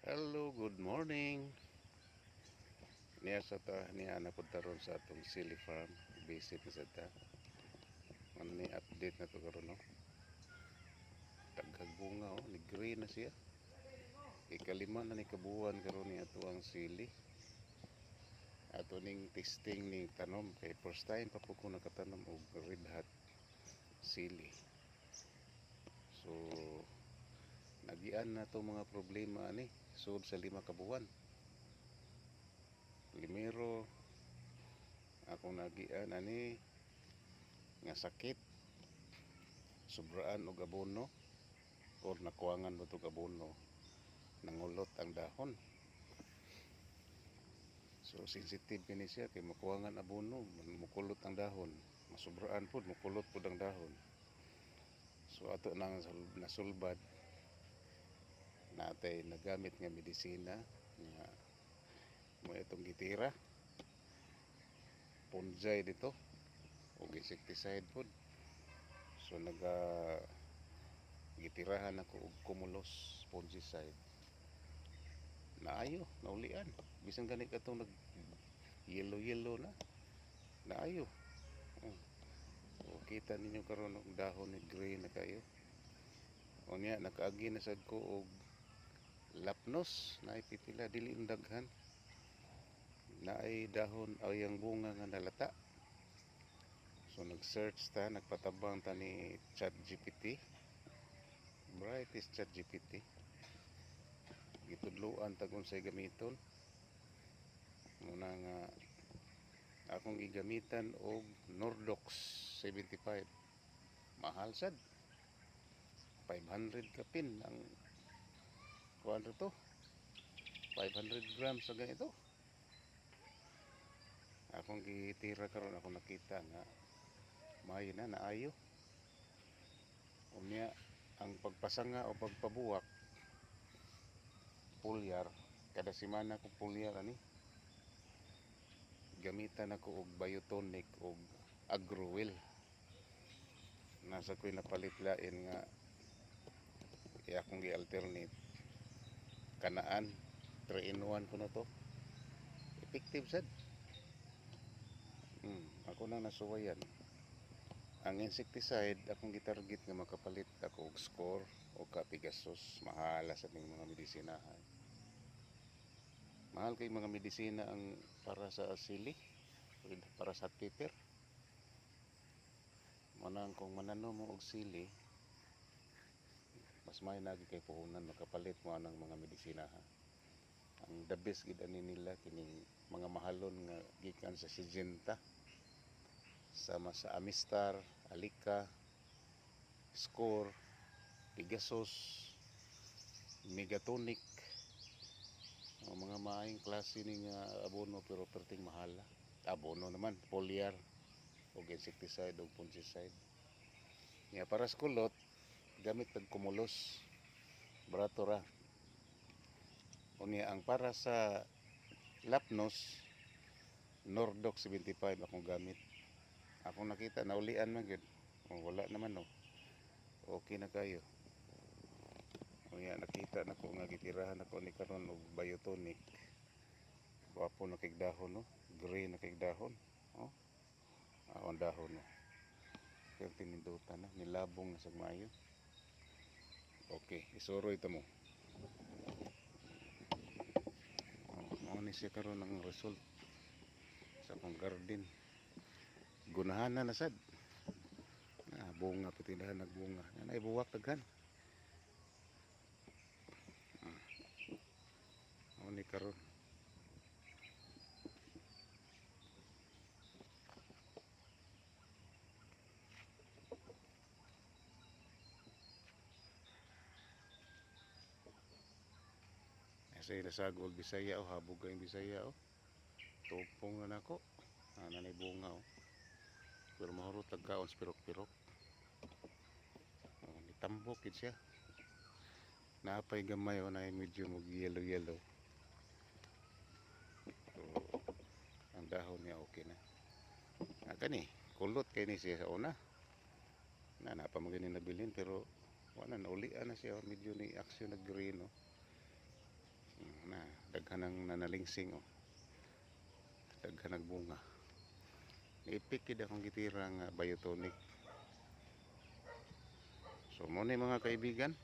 Hello, good morning. Niya sa ta niya na punta ron sa atong silly farm. Visit na sa ta. Ano ni update na to karon, no? Daghang bunga, oh, ni green na siya. Ikalima na ni kabuwan karon ni ato ang sili. Ato ning testing ning tanom kay first time pa po ko nakatanom og red hot sili. So nagian na to mga problema ani sud sa 5 ka buwan. Primero akong nagian ani nga sakit, sobraan og abono or nakuangan ba tog abono, nangulot ang dahon. So sensitive kini siya kay makuangan abono, mukulot ang dahon, masubraan pud, mukulot pud ang dahon. So ato nang nasulbad, natay nagamit nga medisina nga mo itong gitira, punjay dito og insecticide pud. So naga gitirahan ako og Cumulus fungicide. Naayo, naulian. Bisan gani katong nag yellow yellow na, naayo. Oh. O, kita ninyo karon og dahon ni gray na kayo. Unya nakaagi na sad ko og lapnos, naay pipila, dili ang daghan. Naay dahon ay ang bunga nga nalata. So nag-search ta, nagpatabang ta ni ChatGPT. Bright is ChatGPT. Gitudloan tag unsay gamiton. Muna nga akong gigamitan og Nordox 75. Mahal sad. 500 kapin ang kuan to. 500 grams sa ganito. Akong gitira karon, ako nakita nga maayo na, naayo. Unya ang pagpasanga o pagpabuwak pulyar, kada semana ko pulyar ani. Gamitan ako og biotonic og agrowell. Nasa ko'y napalit lain nga akong gi-alternate kanaan 3 in 1 ko na to. Effective sad. Ako nang nasuwayan. Ang insecticide akong gitarget nga makapalit ako og Score o ka Pegasus. Mahala sa ning mga medisina. Mahal kay mga medisina ang para sa sili, para sa pepper. Manang kung manano mo og sili, mas may nagi kay puhunan makapalit mo anang mga medisina, ha. Ang the best gid ani nila kining mga mahalon nga gikan sa Syngenta, sama sa Amistar, Alika, Score, Pegasus, Megatonic. Ang mga maayong klase ni nga abono pero perting mahal. Abono naman, foliar og insecticide og fungicide. Nya para sa kulot, gamit tag Cumulus. Barato ra. Unya ang para sa lapnos, Nordox 75 akong gamit. Akong nakita naulian man gyud. Oh, wala naman, no. Okay na kayo. Unya nakita nako nga gitirahan ako ni karon og biotonic. Gwapo na kay dahon, no. Gray na kay dahon. Oh. Ang dahon, no. Pero tinindutan na, nilabong na sa maayo. Okay, isuroy ito mo. Oh, mao ni siya karon ang result sa akong garden. Gunahan na sad. Ah, bunga pitindahan nagbunga. Yan ay buwak daghan. Mao ni karon. Kasi nasagol Bisaya o habog kayong Bisaya o. Tupong na nako. Ah, nanay bunga o. Pero mahurot tagkaon sa pirok-pirok. Oh, nitambok gid siya. Naapay gamay o, na medyo mag yellow yellow. So, ang dahon niya okay na. Ah, kani, kulot kay ni siya sa una. Na napa mo gani nabilin pero wala na, naulian na siya, medyo ni action na green, no. Daghan ang nanalingsing, oh. Daghan ang bunga. Naipik gid akong gitira nga biotonic. So mo ni, mga kaibigan.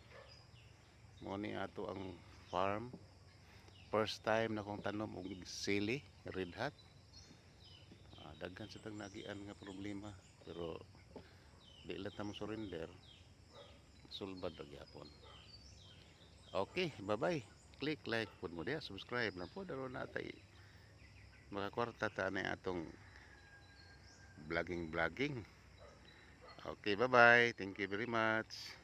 Mo ni ato ang farm. First time na kong tanom og sili, red hot. Ah, daghan sa tang nagian nga problema, pero di lang ta mo surrender. Sulbad ra gyapon. Okay, bye-bye. Click like pud mo diha, subscribe na pud aron natay makakwarta ta ani atong vlogging vlogging. Okay, bye-bye. Thank you very much.